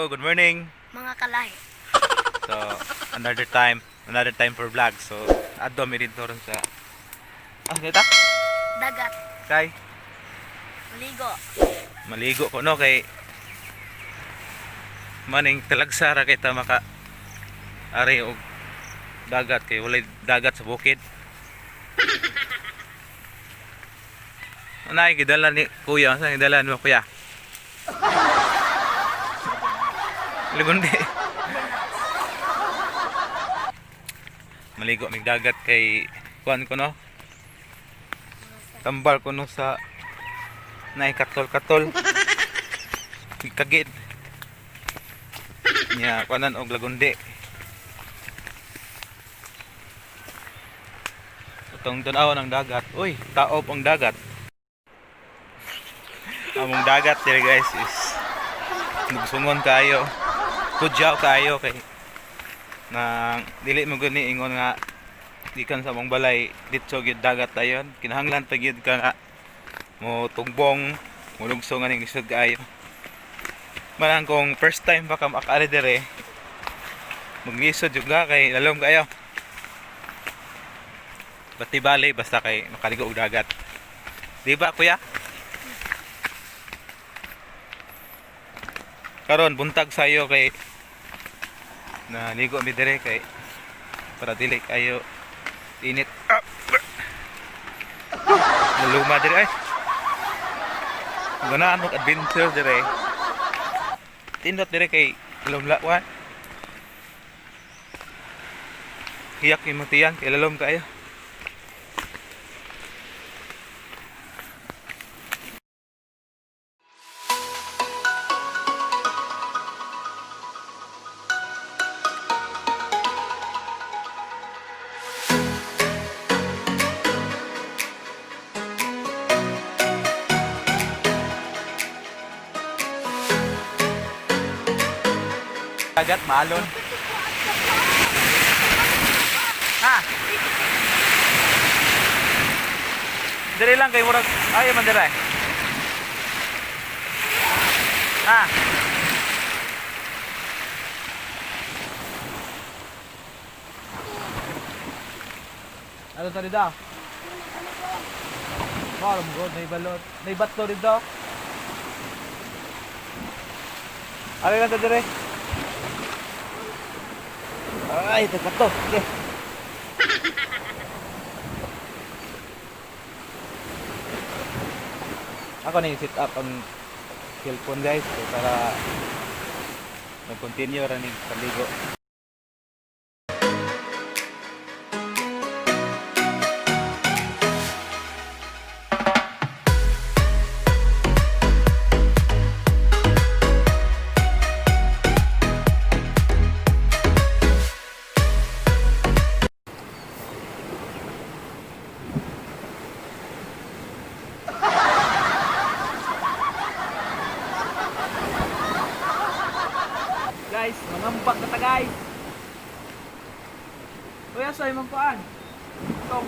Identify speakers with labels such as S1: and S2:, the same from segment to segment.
S1: Hello, good morning.
S2: Mga kalahi.
S1: So, another time for vlog. So, adto mi dito ron sa Ah, kita?
S2: Dagat.
S1: Kay
S2: Maligo.
S1: maligo ko no kay maning talagsara kay ta maka ari og dagat kay walay dagat sa bukid. Unay gidala ni kuya, sa gidala mo kuya? Lugundi. Maligo mig dagat kay kuan ko no. Tambal ko no sa nay katol-katol. Kagid. Nya kuanan og lagundi. Itong tanaw ng dagat. Uy, taob ang dagat. Among dagat dire guys is nagsungon kayo. Kudyaw kayo kay nang dili mo gani ingon nga gikan sa among balay ditso gyud dagat dayon kinahanglan pa gyud ka nga mo tugbong mo lugso nga ning lisod kaayo. Manang kung first time pa ka makaari dire, maglisod jud ka kay lalom kayo. Bati bali basta kay makaligo og dagat. Di ba kuya? Karon buntag sayo kay naligo mi dire kay para dili kayo init. Ah! Naluma dire ay. Ganaan mag adventure dire. Tindot dire kay lalom-lawan. Hiyak imong tiyan kay lalom kayo. Dagat maalon. Ha? Dire lang kay murag ay man dire. Ha? Ano to dito? Wow, god, may balot. May bato dito. Ano lang to dire? Ay, ito bato. Okay. Ako na yung sit up ang cellphone guys so, para mag-continue running paligo. Guys, mangambak na ta guys. Kuya, sa imong kuan. Tong.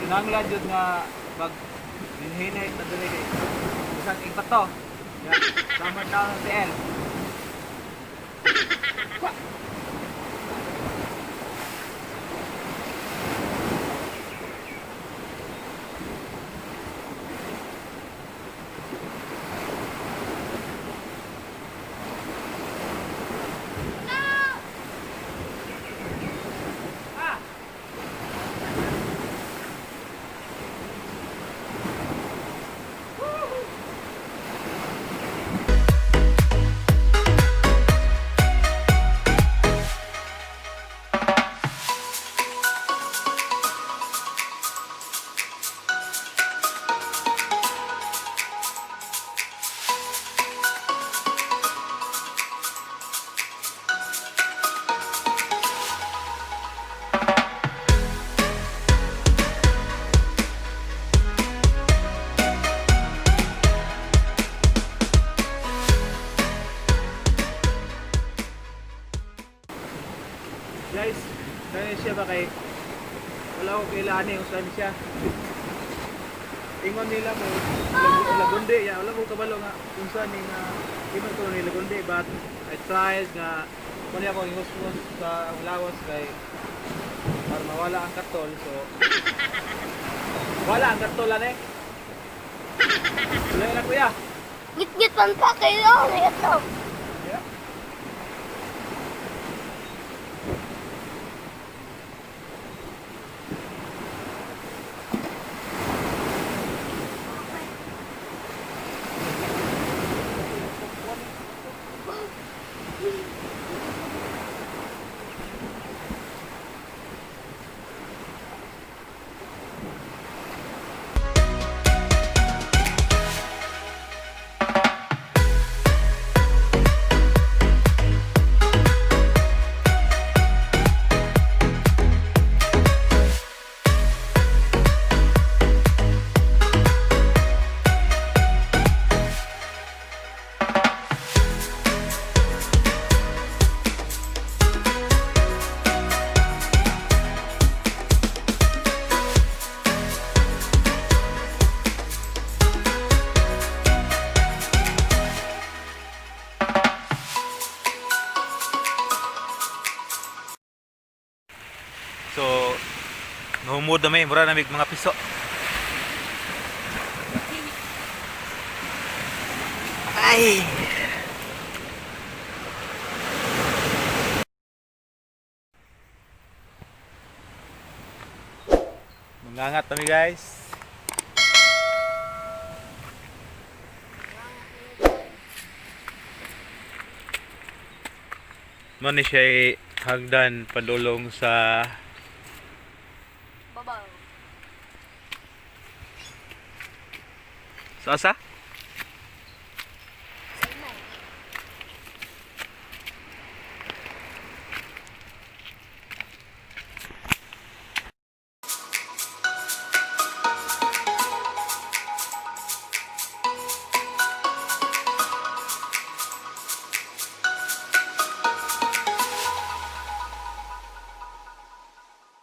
S1: Kinahanglan jud nga mag hinhinay ta diri kay bisan igbato. Ya, sama down sa TL. Ah! Guys, dahil siya ba kay Wala ko kailangan eh, kung saan siya. Ingon nila mo, Lagundi, ya, wala ko kabalo nga kung saan ni nga ingon ko ni Lagundi, but I tried nga kunya ako ingos sa ang lawas kay para mawala ang katol, so wala ang katol ane. Wala na, kuya.
S2: Ngit-ngit man pa kayo. Ito.
S1: Yeah. So, nahumod na may, mura na may mga piso. Ay! Mangangat kami, guys. Mo ni siya hagdan padulong sa
S2: Babaw.
S1: sa asa?